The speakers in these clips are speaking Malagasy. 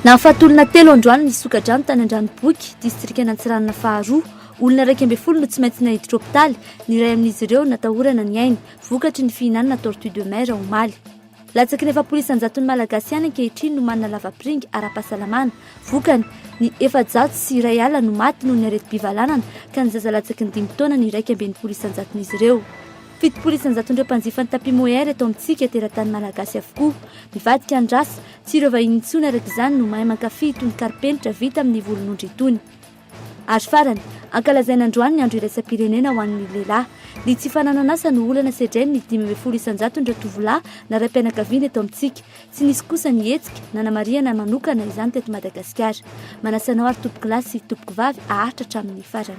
Nahafaty olona telo androany ny sokadrano tany Andranoboky, distrikan'Antsiranana faharoa. Olona 11 no tsy maintsy naiditra hopitaly, ny iray amin'izy ireo natahorana ny ainy, vokatry ny fihinanana tortue de mer omaly. Latsaky ny 40 isan-jaton'ny Malagasy ihany ankehitriny no manana lavapiringa ara-pahasalamana. Vokany, ny 1400 no maty noho ny aretim-pivalanana, ka ny zaza latsaky ny dimy taona ny 61 isan-jaton'izy ireo. 70 isan-jaton'ireo mpanjifa ny tapis mohair eto amintsika teratany malagasy avokoa. Mivadika ny rasa, tsy ireo vahiny intsony araka izany no mahay mankafy itony karipenitra vita amin'ny volon'ondry itony. Ary farany, ankalazaina androany ny andro iraisam-pirenena ho an'ny lehilahy. Ny tsy fananan'asa no olana sedrain'ny 15 isan-jaton'ireo tovolahy na raim-pianakaviana eto amintsika. Tsy nisy kosa ny hetsika nanamarihana manokana izany teto Madagasikara. Manasa anao ary tompokolahy sy tompokovavy haharitra hatramin'ny farany.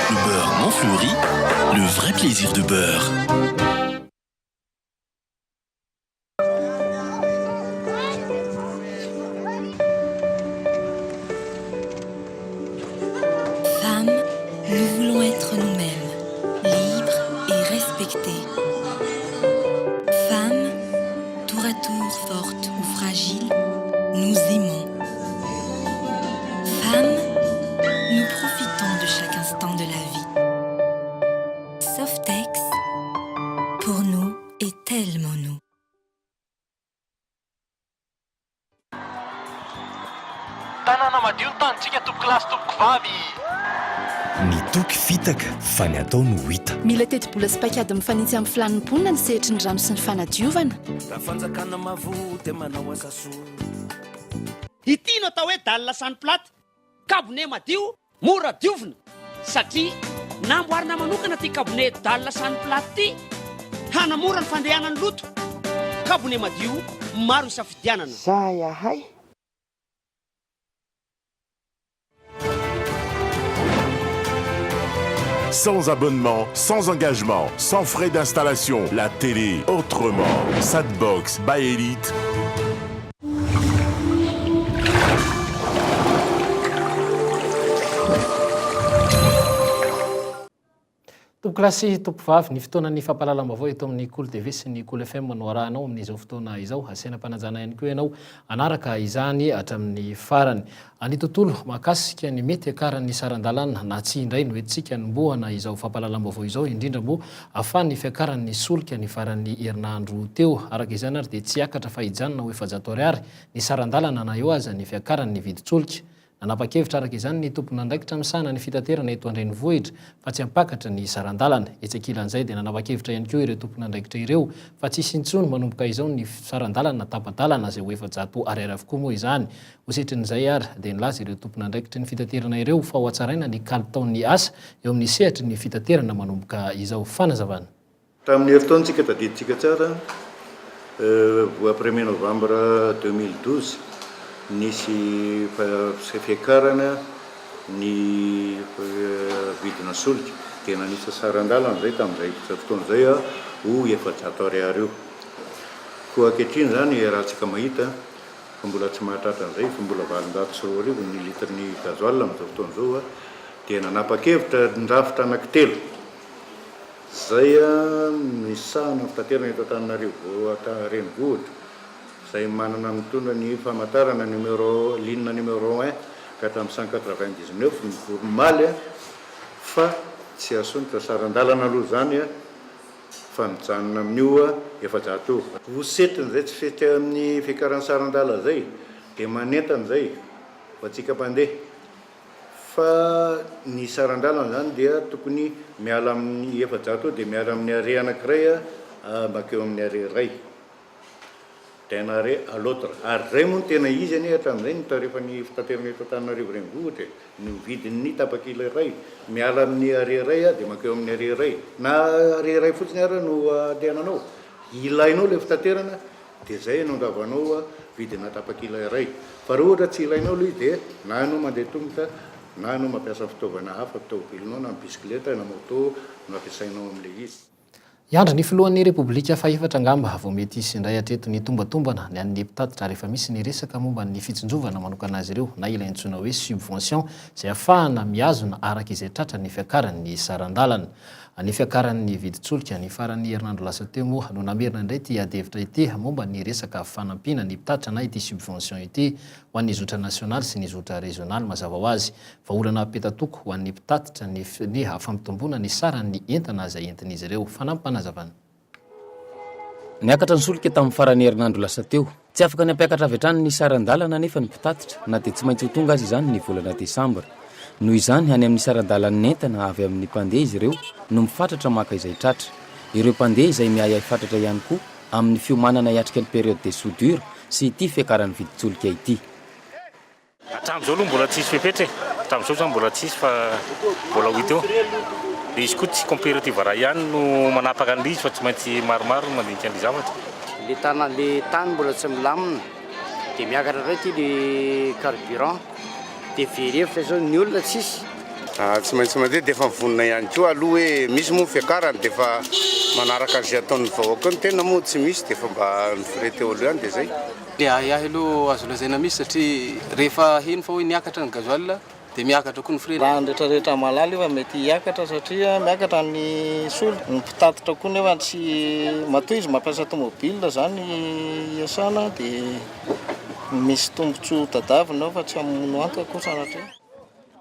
Le beurre Montfleury, le vrai plaisir de beurre. Femmes, nous voulons être nous-mêmes, libres et respectées. Femmes, tour à tour fortes ou fragiles, nous aimons. Femmes, nous profitons de chaque instant de la vie. Softex, pour nous et tellement nous. Tanàna madio ny tanintsika tompokolahy sy tompokovavy. Ny toky fitaka fa ny atao no hita. Mila tetibola sy paikady mifanitsy amin'ny filàn'ny mponina ny sehatry ny rano sy ny fanadiovana. Raha fanjakana mavo dia manao asa soa. Ity no atao hoe dalle sans plate, kabone madio, mora diovina satria namboarina manokana ity kabone dalle sans plate ity hanamora ny fandehanan'ny loto. Kabone madio, maro isafidianana. Zay ahay. Sans abonnement, sans engagement, sans frais d'installation, la télé autrement. Satbox by Elite. Tompokolahy sy tompokovavy, ny fotoanan'ny fampahalalam-baovao eto amin'ny Kolo TV sy ny Kolo FM no arahanao amin'izao fotoana izao. Asaina am-panajana ihany koa ianao hanaraka izany hatramin'ny farany. Ny tontolo mahakasika ny mety hiakaran'ny saran-dalana na tsia indray no entintsika hanombohana izao fampahalalam-baovao izao, indrindra moa fa ny fiakaran'ny solika ny faran'ny herinandro teo. Araka izany ary dia tsy hiakatra fa hijanona ho 400 ariary ny saran-dalana na eo aza ny fiakaran'ny vidin-tsolika. Nanapa-kevitra araka izany ny tompon'andraikitra misahana ny fitaterana eto an-drenivohitra fa tsy hampakatra ny saran-dalana. Etsy ankilan'izay dia nanapa-kevitra ihany koa ireo tompon'andraikitra ireo fa tsy hisy intsony manomboka izao ny saran-dalana tapa-dalana izay ho 400 ariary avokoa moa izany. Ho setrin'izay ary dia nilaza ireo tompon'andraikitry ny fitaterana ireo fa ho hatsaraina ny kalitaon'ny asa eo amin'ny sehatry ny fitaterana manomboka izao. Fanazavana. Tamin'ny herintaona tsika tadidintsika tsara, voa premier novembre 2012, nisy fiakarana ny vidina solika, dia nanisa saran-dalana izay tamin'izay fotoana izay ho 400 ariary eo. Koa ankehitriny izany iarahantsika mahita fa mbola tsy mahatratra an'izay fa mbola 2800 ny litre-n'ny gasoil amin'izao fotoana izao, dia nanapa-kevitra ny rafitra anankitelo. Izay misahana ny fitaterana eto Antananarivo renivohitra, izay manana mitondra ny famantarana numéro ligne numéro un ka hatramin'ny 199 nivory omaly fa tsy asondrotra saran-dalana aloha izany fa mijanona amin'io 400 io. Ho setrin'izay tsy fety amin'ny fiakaran'ny saran-dalana izay dia manentana izay ho antsika mpandeha. Fa ny saran-dalana izany dia tokony miala amin'ny 400 eo dia miala amin'ny arrêt anankiray mankeo amin'ny arrêt iray, d'un arrêt à l'autre. Ary izay moa no tena izy anie hatramin'izay ny tarifan'ny fitaterana eto Antananarivo renivohitra e, ny vidin'ny tapakila iray, miala amin'ny arrêt iray dia mankeo amin'ny arrêt iray, na arrêt iray fotsiny ara no andehananao. Ilainao ilay fitaterana dia izay no andavanao vidina tapakila iray. Fa raha ohatra tsy ilainao ilay izy dia na ianao mandeha tongotra na ianao mampiasa fitaovana hafa, tomobilinao na bisikileta na moto no ampiasainao amin'ilay izy. Hiandry ny filohan'ny Repoblika fahefatra angamba vao mety hisy indray hatreto ny tombatombana ny an'ny mpitatitra rehefa misy ny resaka momba ny fitsinjovana manokana azy ireo na ilay antsoina hoe subvention izay ahafahana mihazona araka izay tratra ny fiakaran'ny saran-dalana. Ny fiakaran'ny vidin-tsolika ny faran'ny herinandro lasa teo moa no namerina indray ity adihevitra ity momba ny resaka fanampiana ny mpitatitra na ity subvention ity ho an'ny zotra nasionaly sy ny zotra rezionaly mazava ho azy. Vahaolana petatoko ho an'ny mpitatitra ny ny fampitomboana ny saran'ny entana izay entin'izy ireo. Fanampim-panazavana. Niakatra ny solika tamin'ny faran'ny herinandro lasa teo. Tsy afaka ny hampiakatra avy hatrany ny saran-dalana anefa ny mpitatitra na dia tsy maintsy ho tonga aza izany ny volana desambra. Noho izany, any amin'ny saran-dalan'ny entana avy amin'ny mpandeha izy ireo no mifatratra maka izay tratra. Ireo mpandeha izay miahiahy fatratra ihany koa amin'ny fiomanana hiatrika ny période de soudure sy ity fiakaran'ny vidin-tsolika ity. Hatramin'izao aloha mbola tsisy fepetra e! Hatramin'izao izany mbola tsisy fa mbola ho hita eo. Ilay izy koa tsy coopérative iray ihany no manapaka an'ilay izy fa tsy maintsy maromaro no mandinika an'ilay zavatra. Le tana le tany mbola tsy milamina de miakatra indray ty le carburant de very hevitra zao ny olona tsisy. Tsy maintsy mandeha dia efa mivonona ihany koa aloha hoe misy moa ny fiakarany dia efa manaraka an'izay ataon'ny vahoaka eo ny tena moa tsy misy dia efa mba ny frais teo aloha ihany dia zay. Le ahiahy aloha azo lazaina misy satria rehefa heno fa hoe niakatra ny gasoil dia miakatra koa ny frais. Raha ny retraretra mahalala io fa mety hiakatra satria miakatra ny solika, ny mpitatitra koa nefa tsy matoa izy mampiasa tomobile zany hiasana dia misy tombotsoa tadavina ao fa tsy hamono antoka koa sanatria.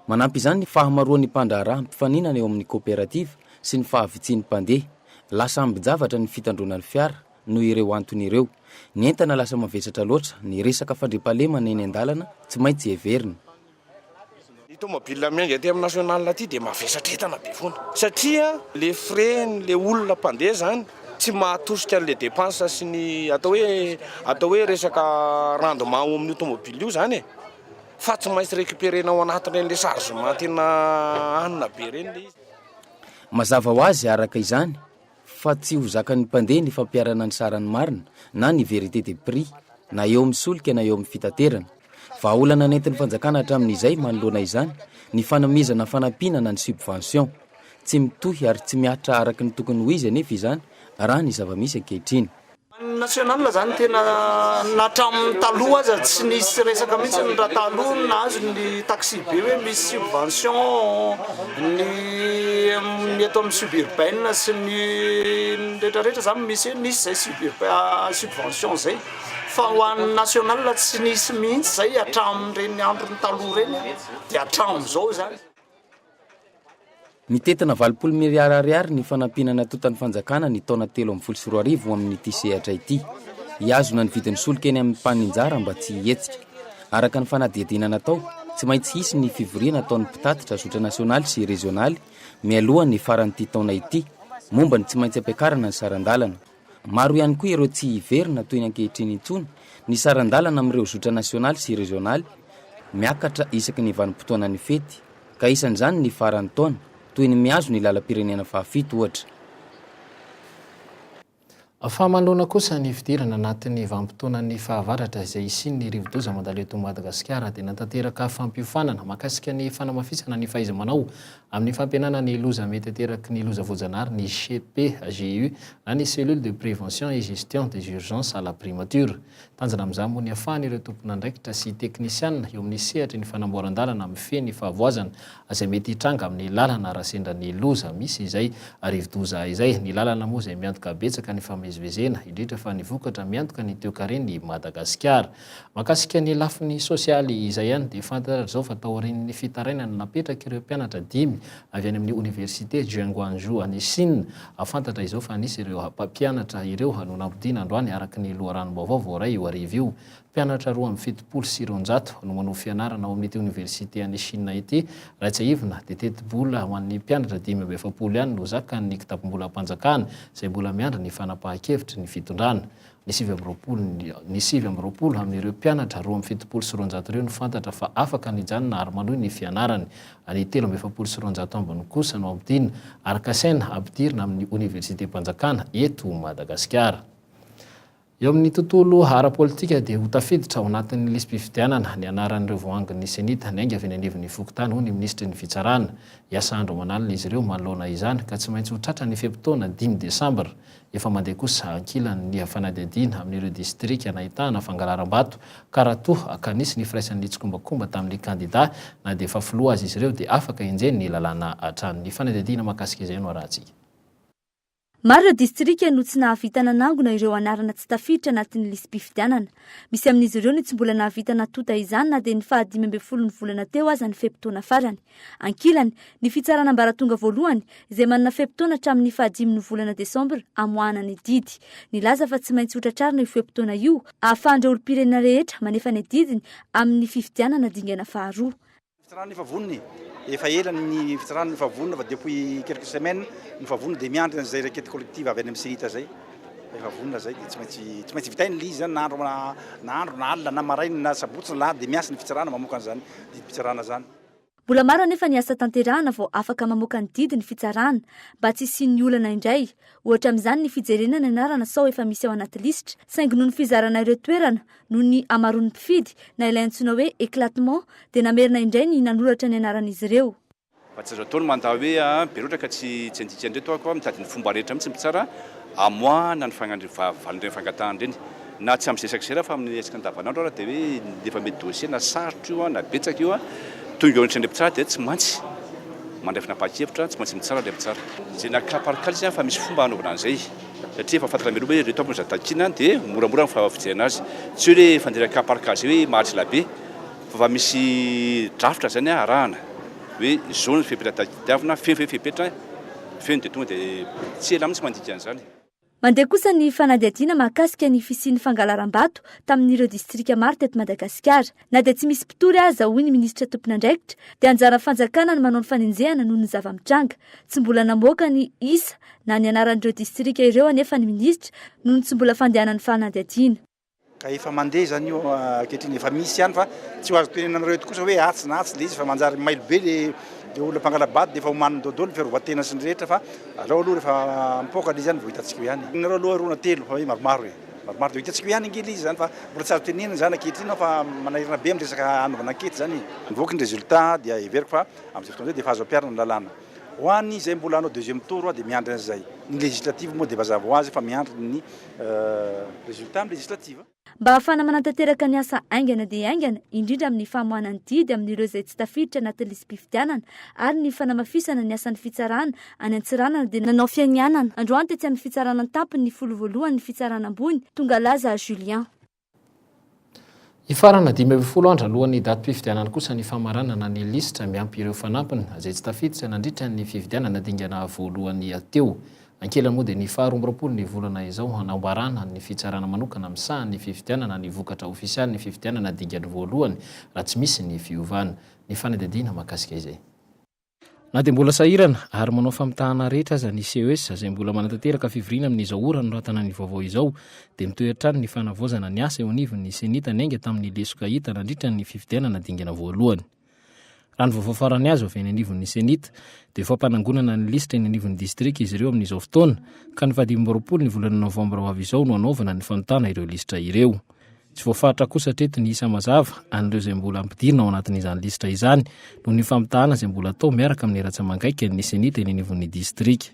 Manampy izany ny fahamaroan'ny mpandraharaha mpifaninana eo amin'ny kaoperativa sy ny fahavitsian'ny mpandeha. Lasa ambin-javatra ny fitandroana ny fiara noho ireo antony ireo. Ny entana lasa mavesatra loatra, ny resaka fandriampahalemana eny an-dalana tsy maintsy heverina. Ny tomobile miainga aty amin'ny national aty dia mavesatra entana be foana satria le frais n'le olona mpandeha zany tsy mahatosika an'le dépense sy ny atao hoe atao hoe resaka rendement ao amin'io tomobile io zany e. Fa tsy maintsy recuperer-na ao anatin'ireny le chargement tena hanina be ireny le izy. Mazava ho azy araka izany fa tsy ho zakan'ny mpandeha ny fampiharana ny sarany marina na ny vérité des prix na eo amin'ny solika na eo amin'ny fitaterana. Vahaolana nentin'ny fanjakana hatramin'izay manoloana izany ny fanomezana fanampiana na ny subvention. Tsy mitohy ary tsy mihatra araka ny tokony ho izy anefa izany raha ny zava-misy ankehitriny. Ny national zany tena na hatramin'ny taloha aza tsy nisy resaka mihitsy raha taloha nahazo ny taxi be hoe misy subvention ny ny eto amin'ny suburbaine sy ny retraretra zany misy hoe nisy zay suburbain subvention zay fa ho an'ny national tsy nisy mihitsy zay hatramin'ireny andron'ny taloha ireny dia hatramin'izao zany. Mitentina 80 miliara ariary ny fanampiana natontan'ny fanjakana ny taona 2013 ho amin'ity sehatra ity. Hihazona ny vidin'ny solika eny amin'ny mpaninjara mba tsy hihetsika. Araka ny fanadihadiana natao, tsy maintsy hisy ny fivoriana ataon'ny mpitatitra zotra nasionaly sy rezionaly mialoha ny faran'ity taona ity momba ny tsy maintsy ampiakarana ny saran-dalana. Maro ihany koa ireo tsy hiverina toy ny ankehitriny intsony ny saran-dalana amin'ireo zotra nasionaly sy rezionaly miakatra isaky ny vanim-potoanan'ny fety, ka isan'izany ny faran'ny taona, toy ny mihazo ny lalam-pirenena fahafito ohatra. Fa manoloana kosa ny fidirana anatin'ny vanim-potoanan'ny fahavaratra izay hisian'ny rivodoza mandalo eto Madagasikara dia natanteraka fampiofanana mahakasika ny fanamafisana ny fahaiza-manao amin'ny fampihenana ny loza mety ateraky ny loza voajanahary ny CPGU na ny Cellule de Prévention et Gestion des Urgences à la Primature. Tanjona amin'izany moa ny hahafahan'ireo tompon'andraikitra sy teknisianina eo amin'ny sehatry ny fanamboaran-dalana mifehy ny fahavoazana izay mety hitranga amin'ny lalana raha sendra ny loza misy izay rivodoza izay. Ny lalana moa izay miantoka betsaka ny famezivezena, indrindra fa ny vokatra miantoka ny toekaren'i Madagasikara. Mahakasika ny lafiny sosialy izay ihany dia fantatra izao fa taorian'ny fitarainana napetrak'ireo mpianatra dimy avy any amin'ny oniversite Jianguangzhou any Chine, fantatra izao fa nisy ireo mpampianatra ireo no nampodiana androany araka ny loharanom-baovao voaray io hariva io. Mpianatra 272 no manohy fianarana ao amin'ity oniversite any Chine ity. Raha tsiahivina dia tetibola ho an'ny mpianatra 45 ihany no zakan'ny kitapom-bolam-panjakana izay mbola miandry ny fanapahan-kevitry ny fitondrana. Ny 29 ny 29 amin'ireo mpianatra 272 ireo no fantatra fa afaka nijanona ary manohy ny fianarany. Ny 243 ambiny kosa no ampodiana ary kasaina hampidirina amin'ny oniversitem-panjakana eto Madagasikara. Eo amin'ny tontolo ara-politika dia ho tafiditra ao anatin'ny lisi-pifidianana ny anaran'ireo voaangon'ny Cenit niainga avy eny anivon'ny fokontany, hoy ny minisitry ny Fitsarana. Hiasa andro aman'alina izy ireo manoloana izany ka tsy maintsy ho tratra ny fe-potoana dimy desambra. Efa mandeha kosa ankilany ny fanadihadiana amin'ireo distrika nahitana fangalaram-bato ka raha toa ka nisy ny firaisan'ny tsikombakomba tamin'ny kandida na dia efa filoha aza izy ireo dia afaka enjehin'ny lalàna hatrany. Ny fanadihadiana mahakasika izay no arahantsika. Maro ireo distrika no tsy nahavita nanangona ireo anarana tsy tafiditra anatin'ny lisi-pifidianana. Misy amin'izy ireo no tsy mbola nahavita natonta izany na dia ny faha 15 ny volana teo aza ny fe-potoana farany. Ankilany, ny fitsarana ambaratonga voalohany, izay manana fe-potoana hatramin'ny faha dimy ny volana desambra hamoahana ny didy. Nilaza fa tsy maintsy hotratrarina io fe-potoana io ahafahan'ireo olom-pirenena rehetra manefa ny adidiny amin'ny fifidianana dingana faharoa. Fitsarana efa vonona e! Efa ela ny fitsarana no efa vonona fa depuis quelques semaines no efa vonona dia miandry an'izay requête collective avy any amin'ny CENIT zay. Efa vonona zay dia tsy maintsy tsy maintsy vitaina ilay izy zany na andro na andro na alina na maraina na sabotsy na alahady dia miasa ny fitsarana mamoaka an'izany didim-pitsarana zany. Mbola maro anefa ny asa tanterahana vao afaka mamoaka ny didy ny fitsarana mba tsy hisian'ny olana indray. Ohatra amin'izany ny fijerena ny anarana sao efa misy ao anaty lisitra saingy noho ny fizarana ireo toerana Noho ny hamaroan'ny mpifidy, na ilay antsoina hoe éclatement, dia namerina indray ny nanoratra ny anaran'izy ireo. Fa tsy azo atao ny mandà hoe be loatra ka tsy tsy handika an'ireto aho, mitady ny fomba rehetra mihitsy ny mpitsara hamoahana ny valin'ireny fangatahana ireny. Na tsy amin'izay resaka izay raha fa amin'ny resaka andavanandro ara dia hoe efa mety dossier na sarotra io na betsaka io, tonga eo anatrehan'ilay mpitsara dia tsy maintsy mandray fanapahan-kevitra, tsy maintsy mitsara ilay mpitsara. Izay na cas par cas ilay izy fa misy fomba hanaovana an'izay. Satria efa fantatra mialoha hoe ireto aby no zava-takiana dia moramora ny fijerena azy. Tsy hoe ilay fanjerena cas par cas izay hoe maharitra ela be fa efa misy drafitra izany arahana hoe izao ny fepetra tadiavina, feno ve ny fepetra, feno dia tonga dia tsy ela mihitsy mandika an'izany. Mandeha kosa ny fanadihadiana mahakasika ny fisian'ny fangalaram-bato tamin'ireo distrika maro teto Madagasikara. Na dia tsy misy mpitory aza, hoy ny minisitra tompon'andraikitra, dia anjaran'ny fanjakana ny manao ny fanenjehana noho ny zava-mitranga. Tsy mbola namoaka ny isa na ny anaran'ireo distrika ireo anefa ny minisitra noho ny tsy mbola fandehanan'ny fanadihadiana. Ka efa mandeha izany io ankehitriny, efa misy ihany fa tsy ho azo tenenina aminareo eto kosa hoe atsy na atsy ilay izy fa manjary mailo be le le olona mpangala-bato dia efa omaniny daholo ny fiarovan-tena sy ny rehetra fa aleo aloha rehefa mipoaka ilay izy ihany vao hitantsika eo ihany. Nareo aloha roa na telo fa hoe maromaro e, maromaro dia ho hitantsika eo ihany ange ilay izy izany fa mbola tsy azo tenenina izany ankehitriny fa manahirana be amin'ny resaka hanaovana ankety izany e. Mivoaka ny résultat dia heveriko fa amin'izay fotoana izay dia efa azo ampiharina ny lalàna. Ho an' izay mbola hanao deuxième tour dia miandry an'izay. Ny législative moa dia mazava ho azy fa miandry ny résultat amin'ny législative. Mba hahafahana manatanteraka ny asa haingana dia haingana, indrindra amin'ny famoahana ny didy amin'ireo izay tsy tafiditra anatin'ny lisi-pifidianana ary ny fanamafisana ny asan'ny fitsarana any Antsiranana dia nanao fianianana androany tetsy amin'ny fitsarana an-tampony ny filoha voalohan'ny fitsarana ambony, Tongalaza Julien. Hifarana 15 andro alohan'ny datim-pifidianana kosa ny famaranana ny lisitra miampy ireo fanampiny izay tsy tafiditra nandritra ny fifidianana dingana voalohany teo. Ankilany moa dia ny faha 22 ny volana izao hanambarana ny fitsarana manokana misahana ny fifidianana ny vokatra ofisialin'ny fifidianana dingany voalohany raha tsy misy ny fiovana. Ny fanadihadiana mahakasika izay. Na dia mbola sahirana ary manao famitahana rehetra aza ny CES izay mbola manatanteraka fivoriana amin'izao ora anoratana ny vaovao izao dia mitohy hatrany ny fanavaozana ny asa eo anivon'ny Cenit niainga tamin'ny lesoka hita nandritra ny fifidianana dingana voalohany. Raha ny vaovao farany azo avy any anivon'ny Cenit dia fampanangonana ny lisitra eny anivon'ny distrika izy ireo amin'izao fotoana ka ny faha-25 ny volana novambra ho avy izao no hanaovana ny fanontana ireo lisitra ireo. Tsy voafaritra kosa hatreto ny isa mazava an'ireo izay mbola ampidirina ao anatin'izany lisitra izany noho ny famitahana izay mbola atao miaraka amin'ny ratsa-mangaikan'ny Cenit eny anivon'ny distrika.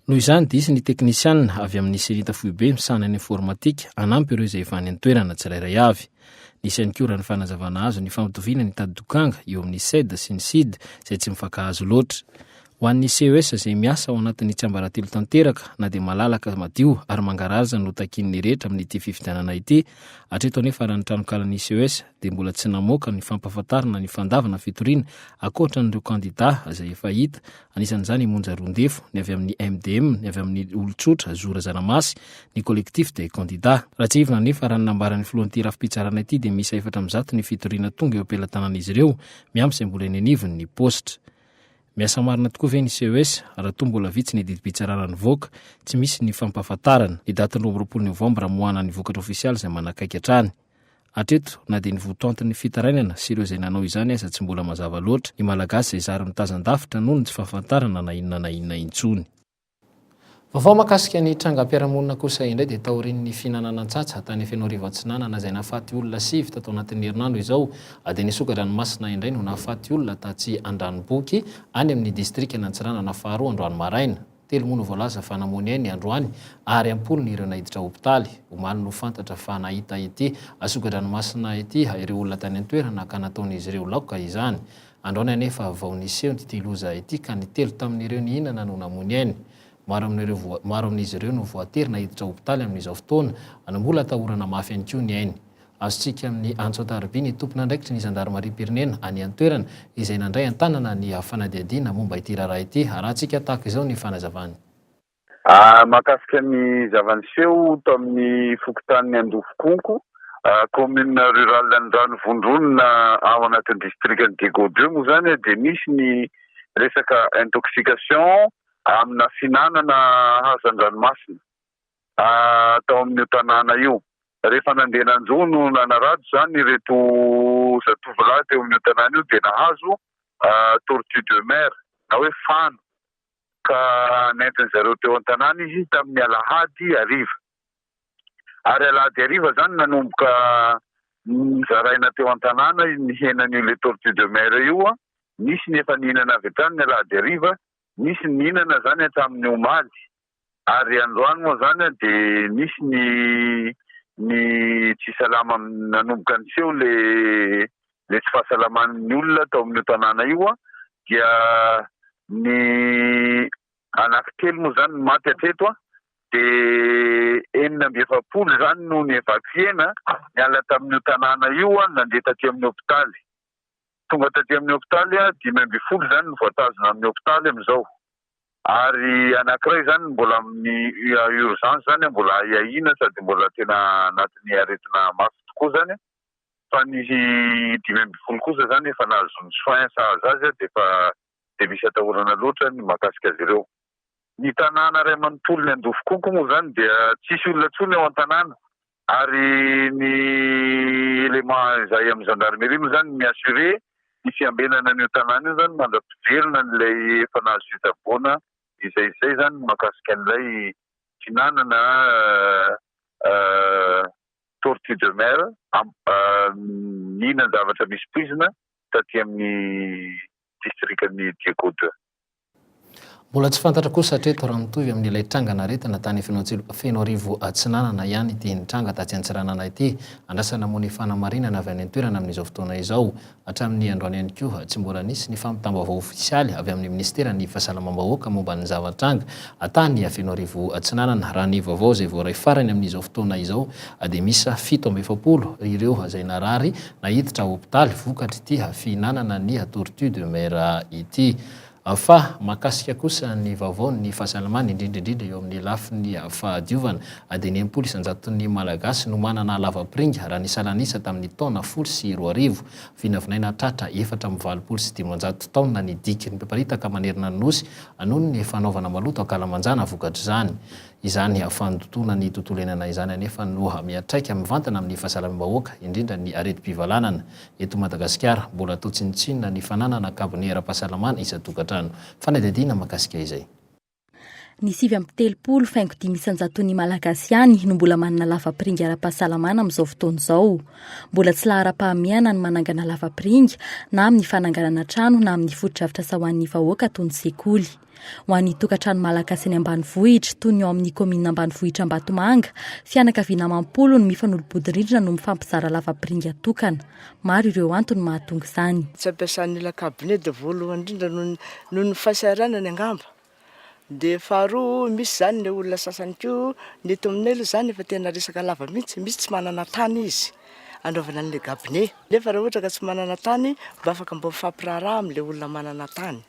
Noho izany dia hisy ny teknisianina avy amin'ny Cenit foibe misahana ny informatika hanampy ireo izay efa any an-toerana tsirairay avy. Nisy ihany koa raha ny fanazavana azo ny fampitoviana ny tady-dokanga eo amin'ny Ced sy ny Cid izay tsy mifankahazo loatra. Ho an'ny CES izay miasa ao anatin'ny tsiambaratelo tanteraka na dia malalaka madio ary mangarahara no takian'ny rehetra amin'ity fifidianana ity, hatreto anefa raha ny tranonkalan'ny CES dia mbola tsy namoaka ny fampahafantarana ny fandavana fitoriana ankoatra an'ireo kandidà izay efa hita, anisan'izany i Monja Roindefo, ny avy amin'ny MDM, ny avy amin'ny olon-tsotra Zo Razanamasy, ny Collectif des candidats. Raha tsiahivina anefa raha ny nambaran'ny filohan'ity rafi-pitsarana ity dia miisa 400 ny fitoriana tonga eo am-pelatanan'izy ireo, miampy izay mbola eny anivon'ny paositra. Miasa marina tokoa ve ny CES raha toa mbola vitsy ny didim-pitsarana nivoaka, tsy misy ny fampahafantarana, ny datin'ny 22 novambra hamoahana ny vokatra ofisialy izay manakaiky hatrany. Hatreto, na dia ny votoantin'ny fitarainana sy ireo izay nanao izany aza tsy mbola mazava loatra, ny Malagasy izay zary mitazan-davitra noho ny tsy fahafantarana na inona na inona intsony. Vaovao mahakasika ny trangam-piarahamonina kosa indray dia taorian'ny fihinanana antsatsa tany Fenoarivo Atsinanana izay nahafaty olona sivy tato anatin'ny herinandro izao dia ny soka-dranomasina indray no nahafaty olona tatsy Andranoboky any amin'ny distrikan'Antsiranana faharoa androany maraina. Telo moa no voalaza fa namoy ainy androany ary am-polony ireo naiditra hopitaly. Omaly no fantatra fa nahita ity soka-dranomasina ity ireo olona tany an-toerana ka nataon'izy ireo laoka izany. Androany anefa vao niseho ity loza ity ka ny telo tamin'ireo nihinana no namoy ny ainy. Maro amin'ireo voa, maro amin'izy ireo no voatery naiditra hopitaly amin'izao fotoana, no mbola atahorana mafy ihany koa ny ainy. Azontsika amin'ny antso an-tariby ny tompon'andraikitry ny zandarimariam-pirenena any an-toerana izay nandray an-tanana ny fanadihadiana momba ity raharaha ity. Arahantsika tahaka izao ny fanazavany. Mahakasika ny zava-niseho tao amin'ny fokontanin'i Andovokonko, commune rurale Andranovondronina ao anatin'ny distrikan'i Diego deux moa izany dia nisy ny resaka intoxication amina fihinanana hazan-dranomasina tao amin'io tanàna io. Rehefa nandeha nanjono nanarato izany ireto zatovolahy teo amin'io tanàna io dia nahazo tortue de mer na hoe fano ka nentin-dry zareo teo an-tanàna izy tamin'ny alahady hariva. Ary alahady hariva izany nanomboka nozaraina teo an-tanàna ny henan'io le tortue de mer io. Nisy ny efa nihinana avy hatrany ny alahady hariva, nisy ny nihinana izany hatramin'ny omaly. Ary androany moa izany dia nisy ny ny tsy salama nanomboka niseho le le tsy fahasalaman'ny olona tao amin'io tanàna io dia ny anankitelo moa izany no maty hatreto dia 46 izany no ni-evacuer-na niala tamin'io tanàna io nandeha taty amin'ny hopitaly. Tonga taty amin'ny hopitaly 15 izany no voatazona amin'ny hopitaly amin'izao. Ary anankiray izany mbola amin'ny urgence izany mbola ahiahiana sady mbola tena anatin'ny aretina mafy tokoa izany fa ny 15 kosa izany efa nahazo ny soins sahaza azy dia efa dia misy atahorana loatra ny mahakasika azy ireo. Ny tanàna iray manontolo ny Andovokonko moa izany dia tsisy olona intsony ao an-tanàna ary ny élément izay amin'ny gendarmerie moa izany mi-assurer ny fiambenana an'io tanàna io izany mandra-piverina an'ilay efa nahazo fitsaboana izay izay izany ny mahakasika an'ilay fihinanana tortue de mer nihinan-javatra misy poizina taty amin'ny distrikan'i Diego deux. Mbola tsy fantatra kosa hatreto raha mitovy amin'ilay trangan'aretina tany Fenoarivo Atsinanana ihany ity nitranga tatsy Antsiranana ity. Andrasana moa ny fanamarinana avy any an-toerana amin'izao fotoana izao. Hatramin'ny androany ihany koa, tsy mbola nisy ny fampitam-baovao ofisialy avy amin'ny minisiteran'ny Fahasalamam-bahoaka momba ny zava-tranga tany Fenoarivo Atsinanana. Raha ny vaovao izay voaray farany amin'izao fotoana izao dia miisa 47 ireo izay narary naiditra hopitaly vokatr'ity fihinanana ny tortue de mer ity. Fa mahakasika kosa ny vaovaon'ny fahasalamana, indrindra indrindra eo amin'ny lafiny fahadiovana, dia ny 60 isan-jaton'ny Malagasy no manana lavapiringa raha ny salanisa tamin'ny taona 2010. Vinavinaina hatratra 584 taonina ny diky miparitaka manerana ny Nosy noho ny fanaovana maloto ankalamanjana vokatr'izany. Izany fandotoana ny tontolo iainana izany anefa no miantraika mivantana amin'ny fahasalamam-bahoaka, indrindra ny aretim-pivalanana. Eto Madagasikara, mbola atao tsinontsinona ny fananana kabone ara-pahasalamana isan-tokantrano. Fanadihadiana mahakasika izay. Ny 39 faingo dimy isan-jaton'ny Malagasy ihany no mbola manana lavapiringa ara-pahasalamana amin'izao fotoana izao. Mbola tsy laharam-pahamehana ny manangana lavapiringa na amin'ny fananganana trano na amin'ny fotodrafitrasa ho an'ny vahoaka toy ny sekoly. Ho an'ny tokantrano malagasy any ambanivohitra, toy ny ao amin'ny kaominina ambanivohitra Ambatomanga, fianakaviana amam-polony mifanolo-bodirindrina no mifampizara lavapiringa tokana. Maro ireo antony mahatonga izany. Tsy ampiasan'ny olona cabinet dia voalohany indrindra noho noho ny fahasahiranany angamba. Dia faharoa misy izany ilay olona sasany koa, ny eto aminay aloha izany efa tena resaka lava mihitsy, misy tsy manana tany izy anaovana an'ilay cabinet. Nefa raha ohatra ka tsy manana tany mba afaka mba mifampiraharaha amin'ilay olona manana tany.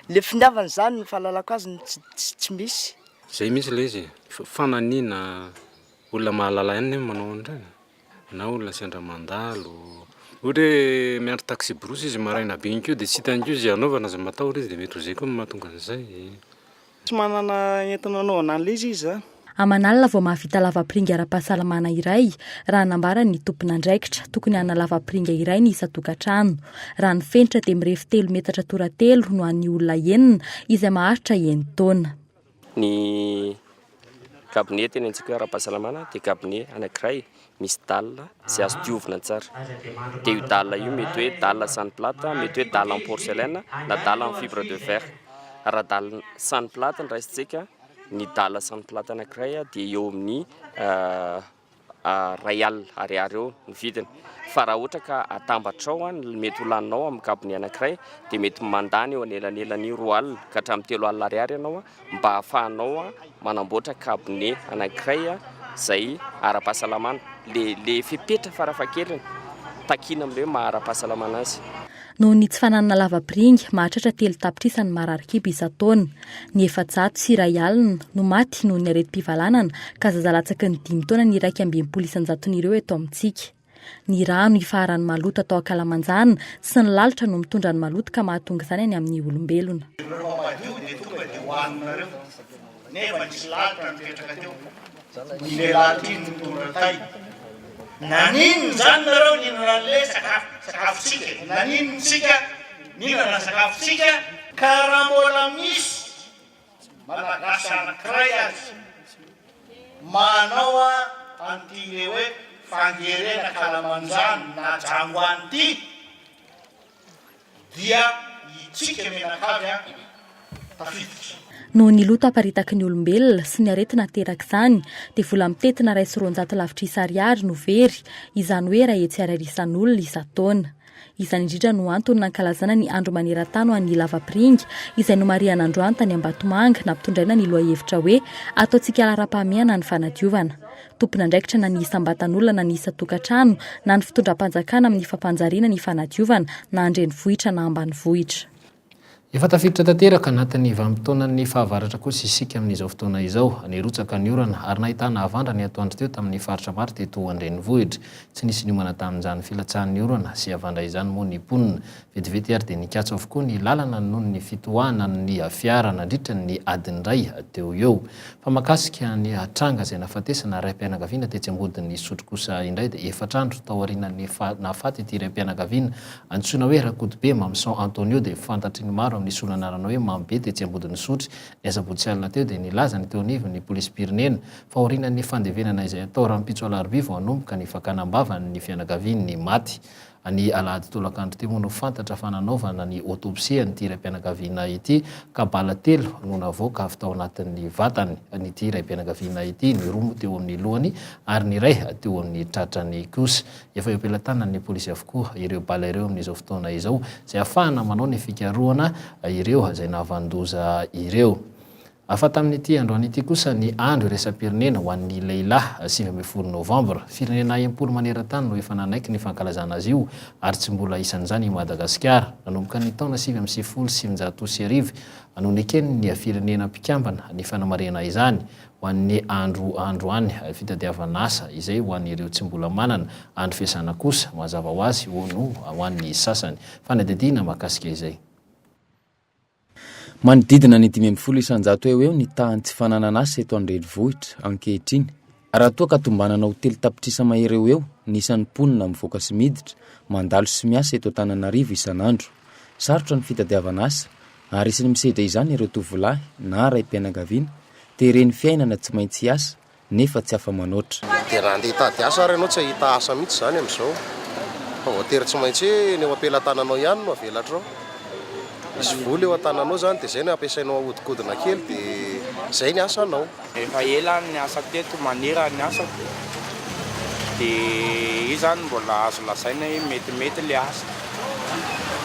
Le finiavana izany ny fahalalako azy no tsy tsy misy. Zay mihitsy ilay izy e, fananiana olona mahalala ihany anie no manao an'ireny e, na olona sendra mandalo, ohatra hoe miandry taxi brousse izy maraina be iny koa dia tsy hitany koa izay hanaovana, aza matahotra izy dia mety ho izay koa no mahatonga an'izay. Tsy manana entina anaovana an'ilay izy izy izany. Aman'alina vao mahavita lavapiringa ara-pahasalamana iray, raha nambaran'ny tompon'andraikitra. Tokony hanana lavapiringa iray ny isan-tokantrano. Raha ny fenitra dia mirefy telo metatra toratelo no an'ny olona enina, izay maharitra enin-taona. Ny Cabinet tenenitsika hoe ara-pahasalamana dia cabinet anankiray misy dalle izay azo diovina tsara. Dia io dalle io mety hoe dalle sans plate, mety hoe dalle en porcelaine na dalle en fibre de verre. Raha dalle sans plate no raisintsika, ny dalle sans plate anankiray dia eo amin'ny iray alina ariary eo ny vidiny. Fa raha ohatra ka atambatrao ny mety ho laninao amin'ny cabinet anankiray dia mety mandany eo anelanelan'ny 20 alina ka hatramin'ny 30 ariary ianao mba hahafahanao manamboatra cabinet anankiray izay ara-pahasalamana. Le le fepetra farafahakeliny takiana amin'ilay hoe maha ara-pahasalamana azy. Noho ny tsy fananana lavapiringa, mahatratra 3 tapitrisa ny marary kibo isan-taona. Ny 401 no maty noho ny aretim-pivalanana ka zaza latsaky ny dimy taona ny 61 isan-jaton'ireo eto amintsika. Ny rano ifaharan'ny maloto atao ankalamanjana sy ny lalitra no mitondra ny maloto ka mahatonga izany any amin'ny olombelona. Rehefa madio dia tonga dia hohaninareo. Nefa nisy lalitra nipetraka teo. Iny lehilahy iny no nitondra tay. Naninona izany nareo nihinana an'ilay sakafo, sakafontsika e? Naninona isika nihinana ny sakafontsika? Ka raha mbola misy Malagasy anankiray aza manao an'ity le hoe fangerena kalamanjana na jangoany ity dia itsika mianakavy an tafiditra. Noho ny loto aparitaky ny olombelona sy ny aretina aterak'izany dia vola mitentina 201 lavitrisa ariary no very, izany hoe 100 ariary isan'olona isan-taona. Izany indrindra no antony nankalazana ny Andro maneran-tany ho an'ny lavapiringa, izay nomarihana androany tany Ambatomanga, nampitondraina ny lohahevitra hoe Ataontsika laharam-pahamehana ny fanadiovana. Tompon'andraikitra na ny isam-batan'olona na ny isan-tokantrano na ny fitondram-panjakana amin'ny fampanjariana ny fanadiovana na an-drenivohitra na ambanivohitra. Efa tafiditra tanteraka anatin'ny vanim-potoanan'ny fahavaratra kosa isika amin'izao fotoana izao. Nirotsaka ny orana ary nahitana havandra ny atoandro teo tamin'ny faritra maro teto an-drenivohitra. Tsy nisy niomana tamin'izany filatsahan'ny orana sy havandra izany moa ny mponina. Vetivety ary dia nikatso avokoa ny lalana noho ny fitohanan'ny fiara nandritra ny adiny iray teo ho eo. Fa mahakasika ny tranga izay nahafatesana raim-pianakaviana tetsy Ambodin'Isotry kosa indray dia efatra andro taorian'ny nahafaty ity raim-pianakaviana antsoina hoe Rakotobe Mamison Antonio dia fantatry ny maro amin'ny solon'anarana hoe Mamibe tetsy Ambodin'Isotry ny asabotsy alina teo dia nilaza ny teo anivon'ny polisim-pirenena fa aorianan'ny fandevenana izay hatao rahampitso alarobia vao hanomboka ny fakana am-bavany ny fianakavian'ny maty. Ny alahady tolakandro teo moa no fantatra fa nanaovana ny autopsie an'ity raim-pianakaviana ity ka bala telo no navoaka avy tao anatin'ny vatany an'ity raim-pianakaviana ity, ny roa moa teo amin'ny lohany ary ny iray teo amin'ny tratrany kosa. Efa eo am-pelatanan'ny polisy avokoa ireo bala ireo amin'izao fotoana izao izay ahafahana manao ny fikarohana ireo izay nahavanon-doza ireo. Hafa tamin'ity androany ity kosa ny andro iraisam-pirenena ho an'ny lehilahy, 19 novambra. Firenena 60 maneran-tany no efa nanaiky ny fankalazana azy io ary tsy mbola isan'izany i Madagasikara. Nanomboka ny taona 1999 no neken'ny firenena mpikambana ny fanamarihana izany ho an'ny andro androany fitadiavana asa izay ho an'ireo tsy mbola manana, andro fiasana kosa mazava ho azy no ho an'ny sasany. Fanadihadiana mahakasika izay. Manodidina ny 15% eo ho eo ny tahan'ny tsy fananana asa eto an-drenivohitra ankehitriny, raha toa ka tombanana ho 3 tapitrisa mahery eo ho eo ny isan'ny mponina mivoaka sy miditra, mandalo sy miasa eto Antananarivo isan'andro. Sarotra ny fitadiavana asa, ary isan'ny misedra izany ireo tovolahy na raim-pianakaviana, teren'ny fiainana tsy maintsy hiasa nefa tsy afa-manoatra. Dia raha handeha hitady asa ary ianao tsy hahita asa mihitsy izany amin'izao fa voatery tsy maintsy hoe ny eo am-pelatananao ihany no avelatrao. Misy vola eo an-tananao izany dia izay no ampiasainao ahodikodina kely dia izay ny asanao. Efa ela aho niasa teto, manera ny asako dia io izany mbola azo lazaina hoe metimety ilay asa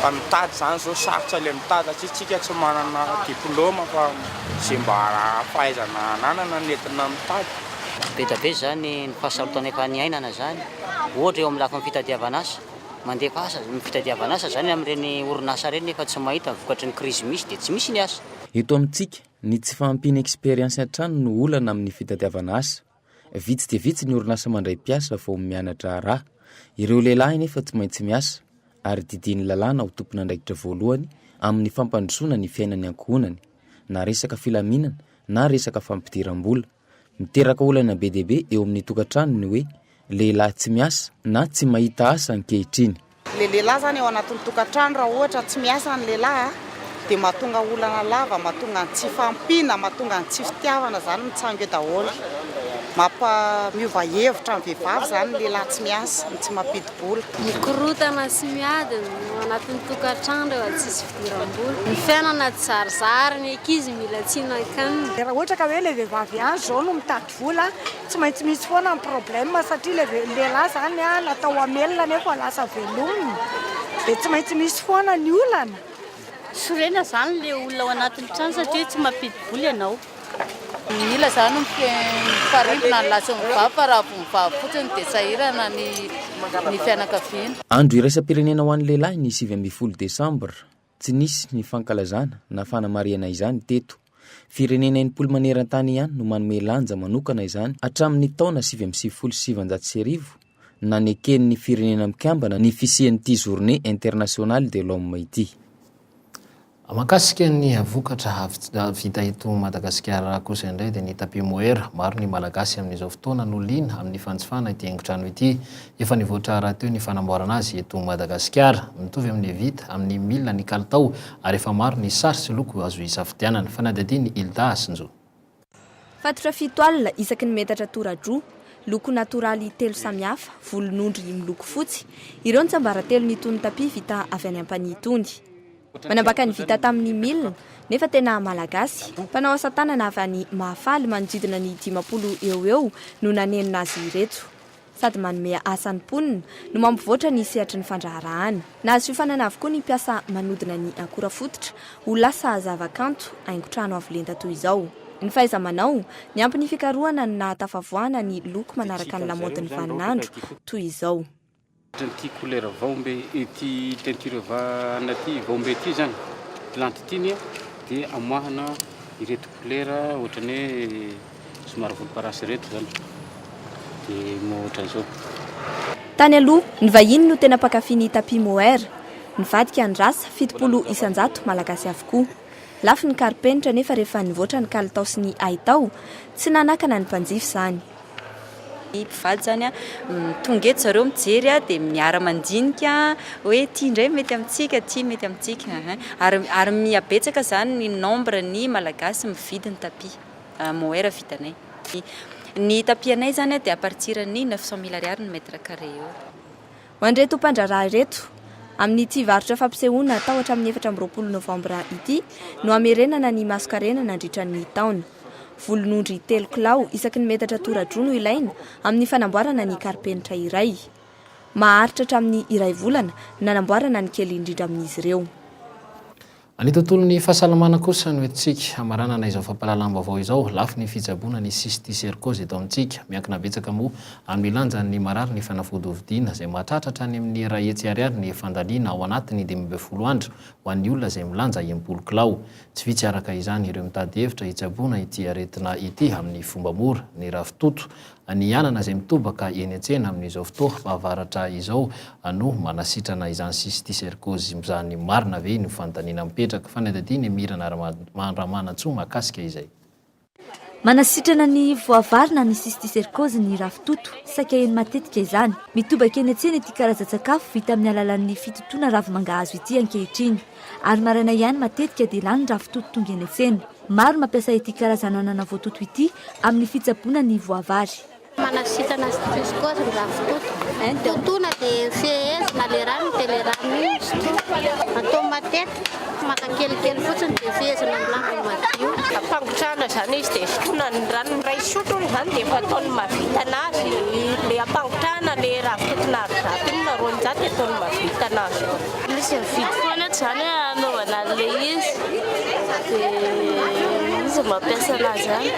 fa mitady izany izao sarotra ilay mitady satria tsika tsy manana diplôma fa Izay mba fahaizana ananana no entina mitady. Be dia be izany ny fahasarotana efa niainana izany, ohatra eo amin'ny lafiny fitadiavana asa, mandefa asa, ny fitadiavana asa izany amin'ireny orinasa ireny nefa tsy mahita ny vokatry ny krizy misy dia tsy misy ny asa. Eto amintsika, ny tsy fahampiana expérience hatrany no olana amin'ny fitadiavana asa. Vitsy dia vitsy ny orinasa mandray mpiasa vao miana-draharaha. Ireo lehilahy nefa tsy maintsy miasa ary didian'ny lalàna ho tompon'andraikitra voalohany amin'ny fampandrosoana ny fiainan'ny ankohonany, na resaka filaminana na resaka fampidiram-bola. Miteraka olana be dia be eo amin'ny tokantrano ny hoe lehilahy tsy miasa na tsy mahita asa ankehitriny. Le lehilahy zany ao anatin'ny tokantrano raha ohatra tsy miasa ny lehilahy a, Dia mahatonga olana lava, mahatonga ny tsy fahampiana, mahatonga ny tsy fitiavana izany mitsango eo daholo. Mampa miova hevitra ny vehivavy izany ny lehilahy tsy miasa, ny tsy mampidi-bola. Mikorontana sy miady ny ao anatin'ny tokantrano rehefa tsisy fidiram-bola. Ny fiainana tsy zarizary, ny ankizy mila tsinan-kanina. Raha ohatra ka hoe ilay vehivavy ihany izao no mitady vola, tsy maintsy misy foana ny problème satria ilay lehilahy izany natao hamelona nefa lasa velomina, dia tsy maintsy misy foana ny olana. Sorena izany ilay olona ao anatin'ny trano satria tsy mampidi-bola ianao. Mila izany mifarimbona ny lahy sy ny vavy fa raha vao ny vavy fotsiny dia sahirana ny ny fianakaviana. Andro iraisam-pirenena ho an'ny lehilahy ny 19 desambra. Tsy nisy ny fankalazana na fanamarihana izany teto. Firenena 60 maneran-tany ihany no manome lanja manokana izany hatramin'ny taona 1999 naneken'ny Firenena Mikambana ny fisian'ity Journée Internationale de l'Homme ity. Mahakasika ny vokatra vita eto Madagasikara kosa indray dia ny tapis mohair. Maro ny Malagasy amin'izao fotoana no liana amin'ny fanjifana ity haingon-trano ity. Efa nivoatra rahateo ny fanamboarana azy eto Madagasikara. Mitovy amin'ny vita amin'ny milina ny kalitao ary efa maro ny sary sy loko azo isafidianana. Fanadihadian'i Hilda Hasinjo. Fatotra 7 alina isaky ny metatra tora-droa, loko natoraly telo samihafa, volon'ondry miloko fotsy, ireo ny tsiambaratelon'itony tapis vita avy any Ampanihy itony. Manambaka ny vita tamin'ny milina, nefa tena malagasy, mpanao asa tanana avy any Mahafaly manodidina ny 50 eo ho eo no nanenona azy ireto. sady manome asa ny mponina no mampivoatra ny sehatry ny fandraharahana. Nahazo fiofanana avokoa ny mpiasa manodina ny akora fototra ho lasa zavakanto, haingon-trano avo lenta toy izao. Ny fahaiza-manao, niampy ny fikarohana no nahatafavoahana ny loko manaraka ny lamaodin'ny vaninandro toy izao. Ohatran'ity couleur vaombe ity teinture va anaty vaombe ity zany, plante ity anie dia amoahana ireto couleur ohatran'ny hoe somary volomparasy ireto zany dia ohatran'izao. Tany aloha, ny vahiny no tena mpankafy ny tapis mohair. Nivadika ny rasa, 70% Malagasy avokoa. Lafo ny karipenitra nefa rehefa nivoatra ny kalitao sy ny haitao, tsy nanakana ny mpanjifa izany. Ny mpivady zany tonga eto zareo mijery dia miara mandinika hoe ity indray mety amintsika, ity mety amintsika. Ary ary mihabetsaka zany ny nombre ny malagasy mividy ny tapis mohair vitanay. Ny tapis anay zany dia à partir ny 900 mille ariary ny mètre carré eo. Ho an'ireto mpandraharaha ireto, amin'ity varotra fampisehoana atao hatramin'ny 24 novambra ity no hamerenana ny masonkarena nandritra ny taona. Volon'ondry telo kilao isaky ny metatra tora-droa no ilaina amin'ny fanamboarana ny karipenitra iray. Maharitra hatramin'ny iray volana ny nanamboarana ny kely indrindra amin'izy ireo. Ny tontolon'ny fahasalamana kosa no entintsika hamaranana izao fampahalalam-baovao izao. Lafo ny fitsaboana ny cysticercose eto amintsika. Miankina betsaka moa amin'ny lanjan'ny marary ny fanafody hovidiana, izay mahatratra hatrany amin'ny 100 ariary ny fandaniana ao anatin'ny 15 andro ho an'ny olona izay milanja 60 kilao. Tsy vitsy araka izany ireo mitady hevitra hitsaboana ity aretina ity amin'ny fomba mora. Ny ravitoto, ny anana izay mitobaka eny an-tsena amin'izao fotoam-pahavaratra izao no manasitrana izany cysticercose izany marina ve no fanontaniana mipetraka. Fanadihadiana i Mirana Ramanantsoa mahakasika izay. Manasitrana ny voavarina ny cysticercose ny ravitoto. Saika heno matetika izany. Mitobaka eny an-tsena ity karazan-tsakafo vita amin'ny alalan'ny fitotoana ravi-mangahazo ity ankehitriny. Ary maraina ihany matetika dia lany ny ravitoto tonga eny an-tsena. Maro no mampiasa ity karazan'anana voatoto ity amin'ny fitsaboana ny voavary. Manasitrana cysticercose ny ravitoto. Totoina dia fehezina ilay rano dia ilay rano iny sotroina. Atao matetika, maka kelikely fotsiny dia fehezina amin'ny lamba madio. Ampangotrahana izany izy dia sotroina ny rano iray sotro hono izany dia efa ataony mahavita anazy. Ilay ampangotrahana ilay ravitoto na 100 iny na 200 dia ataony mahavita anazy. Misy mividy foana eto izany hoe hanaovana an'ilay izy dia izy mampiasa anazy ihany.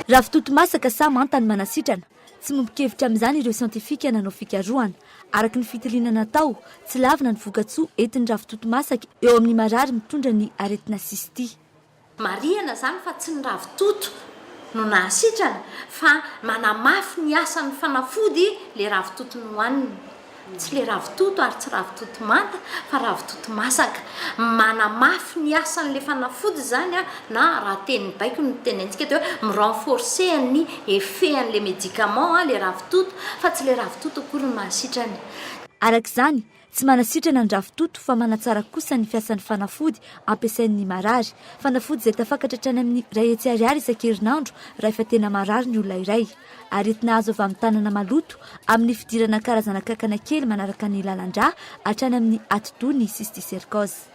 Ravitoto masaka sa manta ny manasitrana? Tsy miombon-kevitra amin'izany ireo siantifika nanao fikarohana. Araka ny fitiliana natao, tsy lavina ny vokatsoa entin'ny ravitoto masaka eo amin'ny marary mitondra ny aretina cystie. Marihana izany fa tsy ny ravitoto no nahasitrana fa manamafy ny asan'ny fanafody le ravitoto nohanina. Tsy le ravitoto ary tsy ravitoto manta fa ravitoto masaka. Manamafy ny asan'le fanafody izany na raha teny baiko no tenenintsika dia hoe mi-renforcer ny effet an'le médicament le ravitoto fa tsy le ravitoto akory no mahasitrana. Araka izany, Tsy manasitrana ny ravitoto fa manatsara kosa ny fiasan'ny fanafody ampiasain'ny marary. Fanafody izay tafakatra hatrany amin'ny 100 ariary isan-kerinandro raha efa tena marary ny olona iray. Aretina azo avy amin'ny tanana maloto, amin'ny fidirana karazana kankana kely manaraka ny lalan-drà hatrany amin'ny atidoha ny cysticercose.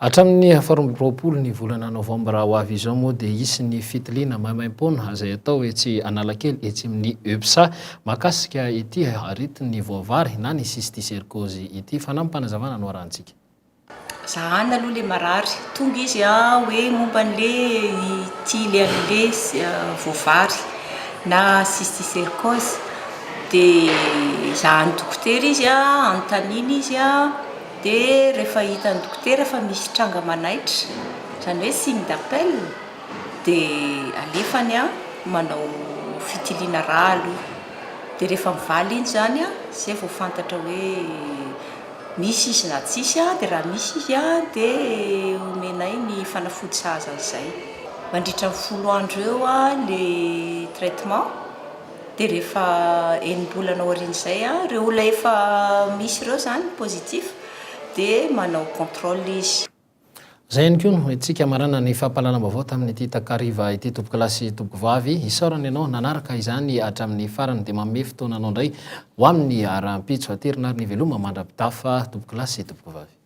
Hatramin'ny faharoa ny volana novambra ho avy izao moa dia hisy ny fitiliana maimaimpoana izay atao etsy Analakely etsy amin'ny UPSA mahakasika ity aretin'ny voavary na ny cysticercose ity. Fanampim-panazavana no arahantsika. Zahana aloha le marary, tonga izy hoe momba an'le hitily an'le voavary na cysticercose dia zahan'ny dokotera izy, anontaniana izy dia rehefa hitan'ny dokotera fa misy tranga manaitra, izany hoe signe d'appel dia alefany manao fitiliana rà aloha, dia rehefa mivaly iny izany izay vao fantatra hoe Misy izy na tsisy dia raha misy izy dia omenay ny fanafody sahaza an'izay. Mandritra ny folo andro eo ny traitement dia rehefa enim-bolana aorian'izay ireo olona efa misy ireo izany positif dia manao controle izy. Izay ihany koa no entintsika hamarana ny fampahalalam-baovao tamin'ity takariva ity tompokolahy sy tompokovavy. Isaorana ianao nanaraka izany hatramin'ny farany dia manome fotoana anao indray ho amin'ny rahampitso. Aterina ary ny veloma mandra-pitafa tompokolahy sy tompokovavy.